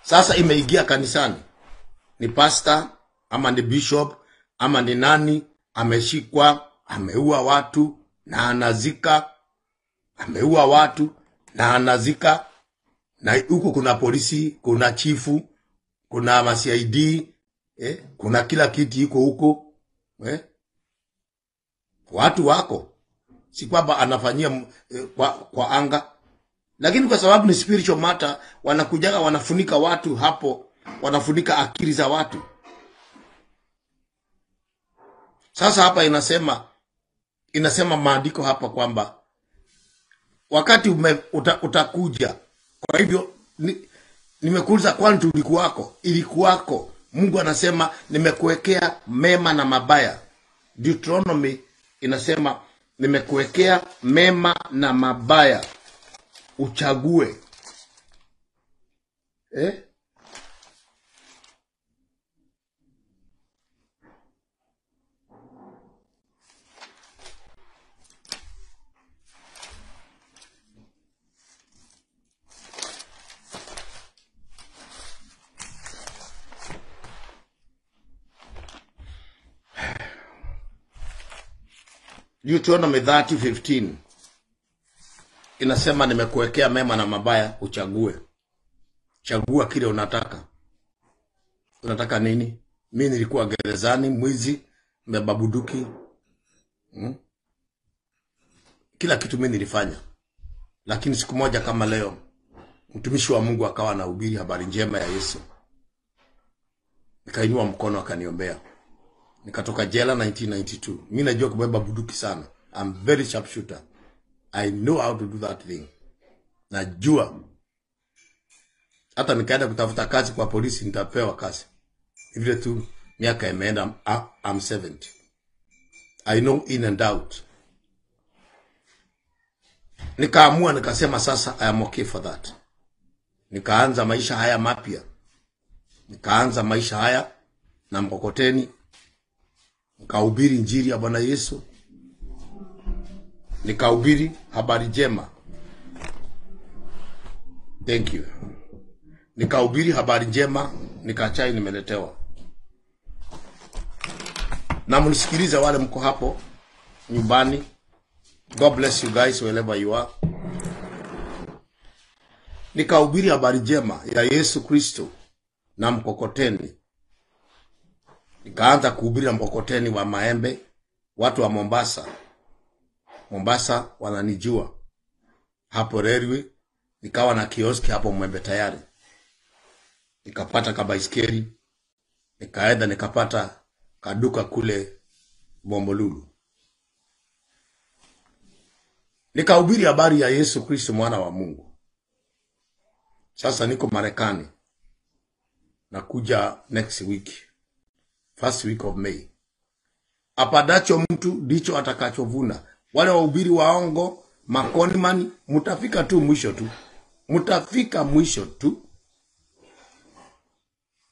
Sasa imeingia kanisani. Ni pastor ama ni bishop ama ni nani ameshikwa, ameua watu na anazika, ameua watu na anazika. Na huko kuna polisi, kuna chifu, kuna ma CID, kuna kila kitu iko huko. Watu wako. Si kwamba anafanyia kwa anga. Lakini kwa sababu ni spiritual matter, wanakujaga wanafunika watu hapo, wanafunika akili za watu. Sasa hapa inasema maandiko hapa kwamba wakati utakuja. Kwa hivyo nimekuuliza kwani tulikuwako, ilikuwako. Mungu anasema nimekuwekea mema na mabaya. Deuteronomy inasema nimekuwekea mema na mabaya, uchague. Deuteronomy 30:15 inasema nimekuwekea mema na mabaya, uchague. Chagua kile unataka. Unataka nini? Mimi nilikuwa gerezani, mwizi, mbeba bunduki. Kila kitu mimi nilifanya. Lakini siku moja kama leo, mtumishi wa Mungu akawa anahubiri habari njema ya Yesu. Nikainua mkono akaniombea. Nikatoka jela 1992. Mimi najua kubeba bunduki sana. I'm very sharp shooter. I know how to do that thing. Najua. Hata nikaenda kutafuta kazi kwa polisi nitapewa kazi. Vile tu miaka imeenda, I'm 70. I know in and out. Nikaamua nikasema sasa I am okay for that. Nikaanza maisha haya mapya. Nikaanza maisha haya na mkokoteni. Nikahubiri injili ya Bwana Yesu. Nikahubiri habari njema. Thank you. Nikahubiri habari njema, nikachai nimeletewa. Na mnisikilize wale mko hapo nyumbani. God bless you guys wherever you are. Nikahubiri habari njema ya Yesu Kristo na mkokoteni. Nikaanza kuhubiri na mkokoteni wa maembe. Watu wa Mombasa. Mombasa wananijua. Hapo railway nikawa na kioski hapo Mwembe Tayari. Nikapata kabaiskeli, nikaenda nikapata kaduka kule Bombolulu. Nikahubiri habari ya Yesu Kristo mwana wa Mungu. Sasa niko Marekani. Nakuja next week, first week of May. Apadacho mtu ndicho atakachovuna. Wale wahubiri waongo, makonimani, mutafika tu mwisho tu. Mutafika mwisho tu.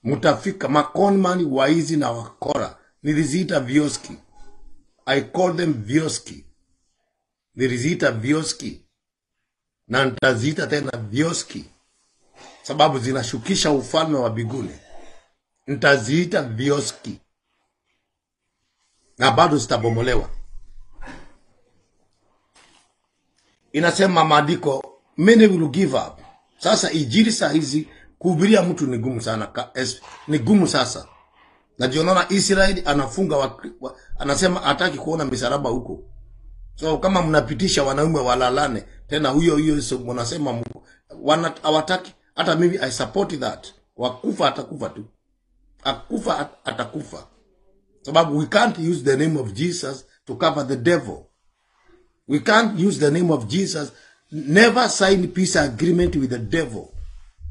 Mutafika makonimani, waizi na wakora. Niliziita vioski. I call them vioski. Niliziita vioski. Na nitaziita tena vioski. Sababu zinashukisha ufalme wa biguni. Nitaziita vioski. Na bado zitabomolewa. Inasema maandiko, many will give up. Sasa injili saa hizi kuhubiria mtu ni gumu sana, ni gumu sasa. Na ndio naona Israeli anafunga anasema hataki kuona misalaba huko. So kama mnapitisha wanaume walalane tena huyo huyo mnasema hawataki. Hata mimi I support that. Wakufa atakufa tu. Akufa atakufa. Sababu we can't use the name of Jesus to cover the devil. We can't use the name of Jesus. Never sign peace agreement with the devil.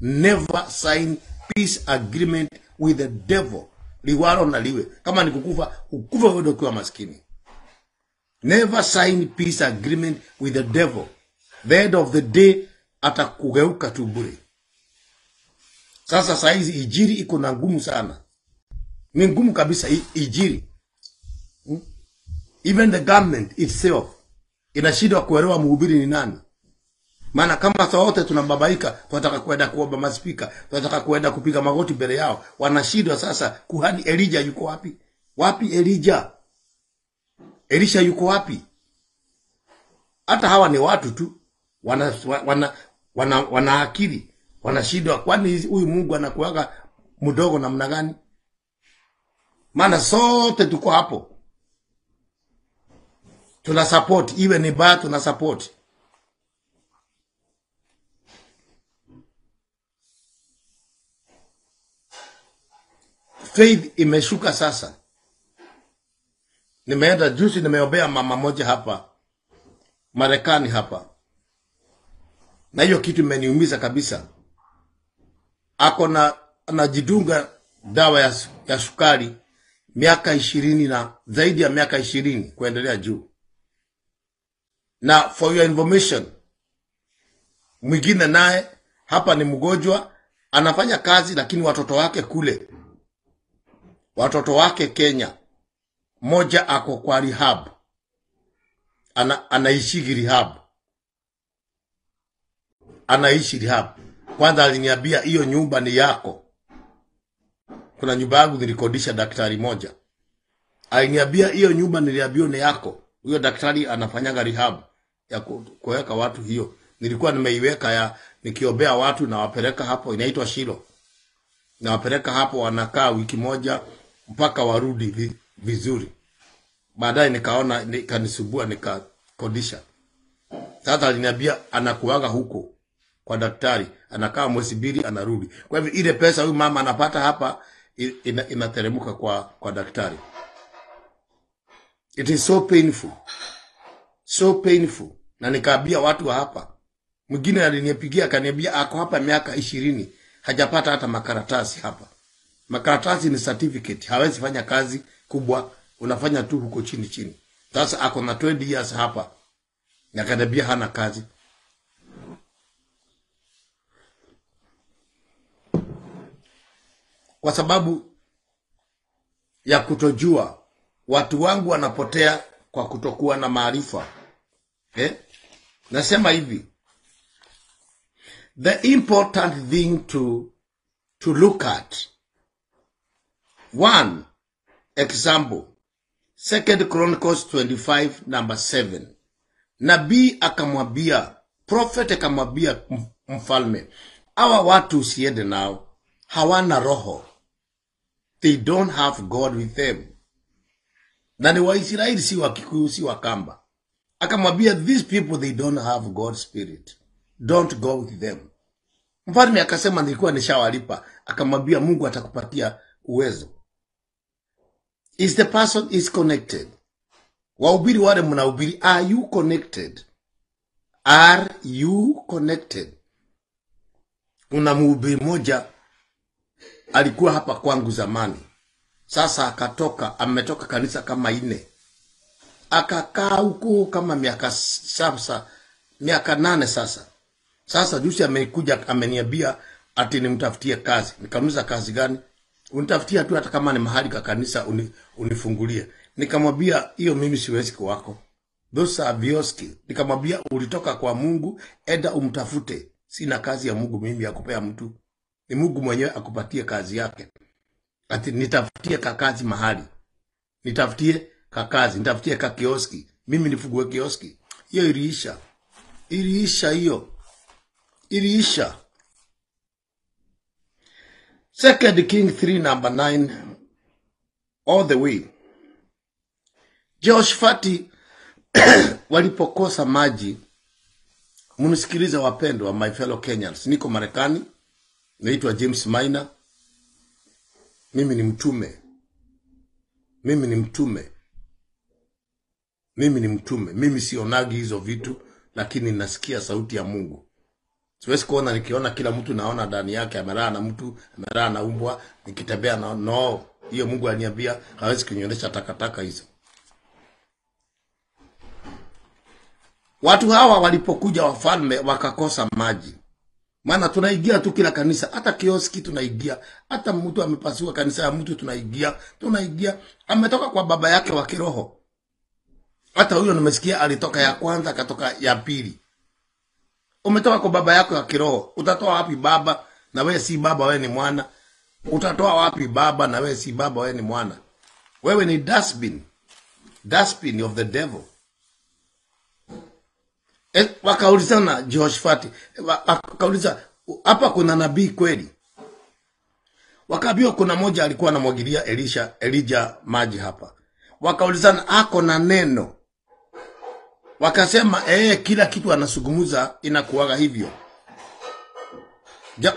Never sign peace agreement with the devil. Liwalo na liwe. Kama ni kukufa, ukufa wewe ukiwa maskini. Never sign peace agreement with the devil. The end of the day atakugeuka tu bure. Sasa saizi injili iko na ngumu sana. Ni ngumu kabisa injili. Even the government itself inashindwa kuelewa mhubiri ni nani. Maana kama sote tunababaika, tunataka kwenda kuomba maspika, tunataka kwenda kupiga magoti mbele yao, wanashindwa sasa. Kuhani Elijah yuko wapi? Wapi Elijah? Elisha yuko wapi? Hata hawa ni watu tu, wana akili, wanashindwa. Kwani huyu Mungu anakuaga mdogo namna gani? Maana sote tuko hapo, tuna support, iwe ni baya tuna support. Faith imeshuka sasa. Nimeenda juzi, nimeombea mama moja hapa Marekani hapa, na hiyo kitu imeniumiza kabisa. Ako na anajidunga dawa ya sukari miaka 20 na zaidi ya miaka 20 kuendelea juu. Na for your information, mwingine naye hapa ni mgonjwa, anafanya kazi lakini watoto wake kule, watoto wake Kenya, moja ako kwa rehab, anaishi rehab, anaishi rehab. Kwanza aliniambia hiyo nyumba ni yako. Kuna nyumba yangu nilikodisha daktari moja, aliniambia hiyo nyumba niliambiwa ni yako. Huyo daktari anafanyaga rehab ya kuweka watu, hiyo nilikuwa nimeiweka ya nikiombea watu na wapeleka hapo, inaitwa Shilo. Na wapeleka hapo, wanakaa wiki moja mpaka warudi vizuri. Baadaye nikaona nikanisubua, nikakodisha. Sasa aliniambia anakuaga huko kwa daktari, anakaa mwezi 2 anarudi. Kwa hivyo ile pesa huyu mama anapata hapa inateremka kwa daktari. It is so painful. So painful. Na nikaambia watu wa hapa. Mwingine alinipigia akaniambia ako hapa miaka 20, hajapata hata makaratasi hapa. Makaratasi ni certificate, hawezi fanya kazi kubwa, unafanya tu huko chini chini. Sasa ako na 20 years hapa, na akaniambia hana kazi. Kwa sababu ya kutojua, watu wangu wanapotea kwa kutokuwa na maarifa. Nasema hivi, the important thing to look at, one example, 2 Chronicles 25 number 7. Nabii akamwambia, prophet akamwambia mfalme, hawa watu usiende nao, hawana roho. They don't have God with them. Na ni Waisraeli, si wa Kikuyu, si wa Kamba. Akamwambia, these people they don't have God's spirit. Don't go with them. Mfalme akasema nilikuwa nishawalipa. Akamwambia Mungu atakupatia uwezo. Is the person is connected? Wahubiri wale mnahubiri, are you connected? Are you connected? Kuna mhubiri mmoja alikuwa hapa kwangu zamani. Sasa akatoka, ametoka kanisa kama 4. Akakaa huko kama miaka 7, miaka 8 sasa. Sasa juzi amekuja ameniambia ati nimtafutie kazi. Nikamuuliza kazi gani? Unitafutia tu hata kama ni mahali ka kanisa unifungulie. Nikamwambia hiyo mimi siwezi kwako. Those are vioski. Nikamwambia ulitoka kwa Mungu, enda umtafute. Sina kazi ya Mungu mimi ya kupea mtu. Ni Mungu mwenyewe akupatie kazi yake. Ati nitafutie kakazi mahali. Nitafutie kakazi, nitafutie kakioski. Mimi nifungue kioski. Hiyo iliisha. Iliisha hiyo. Iliisha. 2 King 3 number 9 all the way. Jehoshafati walipokosa maji, mnisikilize wapendwa, my fellow Kenyans. Niko Marekani, naitwa James Maina. Mimi ni mtume. Mimi ni mtume. Mimi ni mtume. Mimi sionagi hizo vitu, lakini nasikia sauti ya Mungu. Siwezi kuona, nikiona kila mtu naona ndani yake amelala na mtu, amelala na umbwa, nikitembea na no, hiyo Mungu aliniambia hawezi kunionyesha takataka hizo. Watu hawa walipokuja wafalme wakakosa maji. Maana tunaingia tu kila kanisa, hata kioski tunaingia, hata mtu amepasua kanisa ya mtu tunaingia, tunaingia, ametoka kwa baba yake wa kiroho. Hata huyo nimesikia alitoka ya kwanza akatoka ya pili. Umetoka kwa baba yako ya kiroho. Utatoa wapi baba na wewe si baba, wewe ni mwana? Utatoa wapi baba na wewe si baba, wewe ni mwana? Wewe ni dustbin. Dustbin of the devil. Wakaulizana Jehoshafati, wakauliza hapa kuna nabii kweli? Wakaambiwa kuna moja alikuwa anamwagilia Elijah maji hapa. Wakaulizana ako na neno. Wakasema kila kitu anasugumuza inakuwaga hivyo.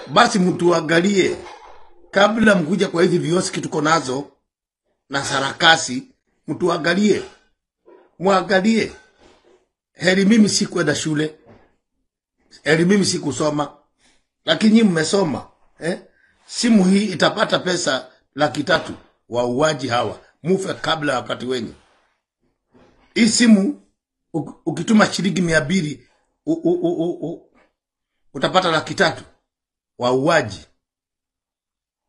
Basi mtuangalie kabla mkuja kwa hizi vioski tuko nazo na sarakasi, mtuangalie. Muangalie. Heri mimi sikuenda shule. Heri mimi sikusoma. Lakini nyinyi mmesoma, Simu hii itapata pesa 300,000. Wauaji hawa mufe kabla wakati wenyu. Hii simu ukituma shilingi 200 utapata 300,000. Wauaji.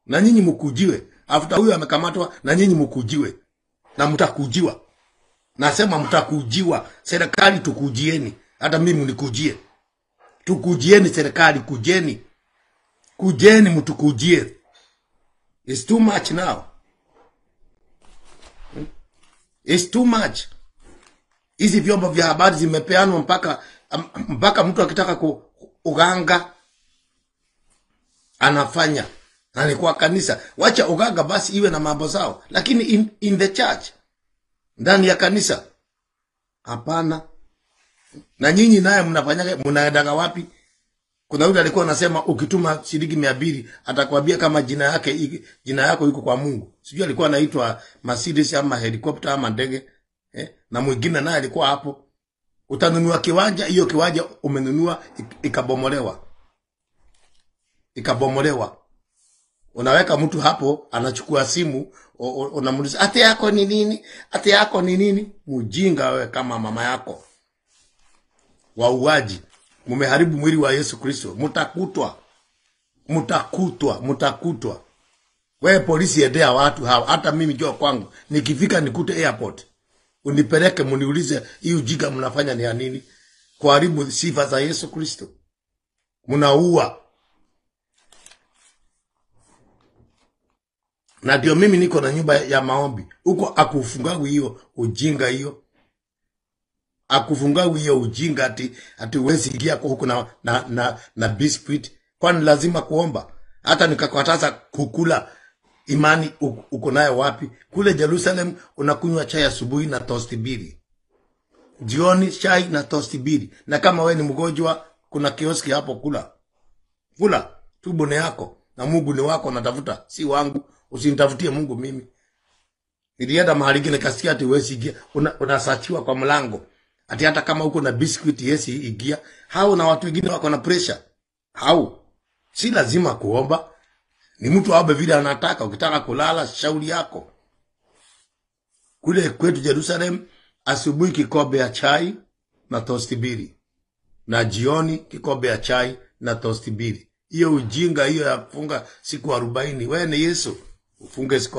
Na nyinyi mkujiwe. After huyu amekamatwa, na nyinyi mkujiwe. Na mtakujiwa. Nasema mtakujiwa. Serikali tukujieni. Hata mimi mnikujie. Tukujieni serikali, kujeni. Kujeni mtukujie. It's too much now. It's too much. Hizi vyombo vya habari zimepeanwa mpaka mtu akitaka uganga anafanya. Na ni kwa kanisa. Wacha uganga basi iwe na mambo zao. Lakini in the church, ndani ya kanisa, hapana. Na nyinyi naye mnafanyaga, mnaendaga wapi? Kuna yule alikuwa anasema ukituma shilingi 200 atakwambia kama jina yako iko kwa Mungu. Sijui alikuwa anaitwa Mercedes ama helicopter ama ndege. Na mwingine naye alikuwa hapo. Utanunua kiwanja, hiyo kiwanja umenunua ikabomolewa. Ikabomolewa. Unaweka mtu hapo anachukua simu, unamuuliza ate yako ni nini? Ate yako ni nini? Mjinga wewe kama mama yako. Wauaji. Mumeharibu mwili wa Yesu Kristo. Mtakutwa. Mtakutwa, mtakutwa. Wewe polisi endea watu hawa. Hata mimi jua kwangu nikifika nikute airport. Unipeleke mniulize hii ujinga mnafanya ni ya nini? Kuharibu sifa za Yesu Kristo. Mnaua. Na ndio mimi niko na nyumba ya maombi. Huko akufungawi hiyo ujinga hiyo. Akufungawi hiyo ujinga ati huwezi ingia kwa huko na biscuit. Kwani lazima kuomba? Hata nikakataza kukula, imani uko nayo wapi? Kule Jerusalem unakunywa chai asubuhi na tosti 2. Jioni chai na tosti 2. Na kama wewe ni mgonjwa kuna kioski hapo, kula. Kula tumbo ni yako na Mungu ni wako natafuta, si wangu. Usinitafutie Mungu mimi. Nilienda mahali kingine nikasikia ati huwezi ingia, unasachiwa kwa mlango. Ati hata kama uko na biscuit yesi ingia. Hao na watu wengine wako na pressure. Hao si lazima kuomba. Ni mtu aombe vile anataka. Ukitaka kulala shauri yako. Kule kwetu Jerusalem asubuhi kikombe ya chai na tosti 2. Na jioni kikombe ya chai na tosti 2. Hiyo ujinga hiyo ya kufunga siku 40. Wewe ni Yesu. Ufunge siku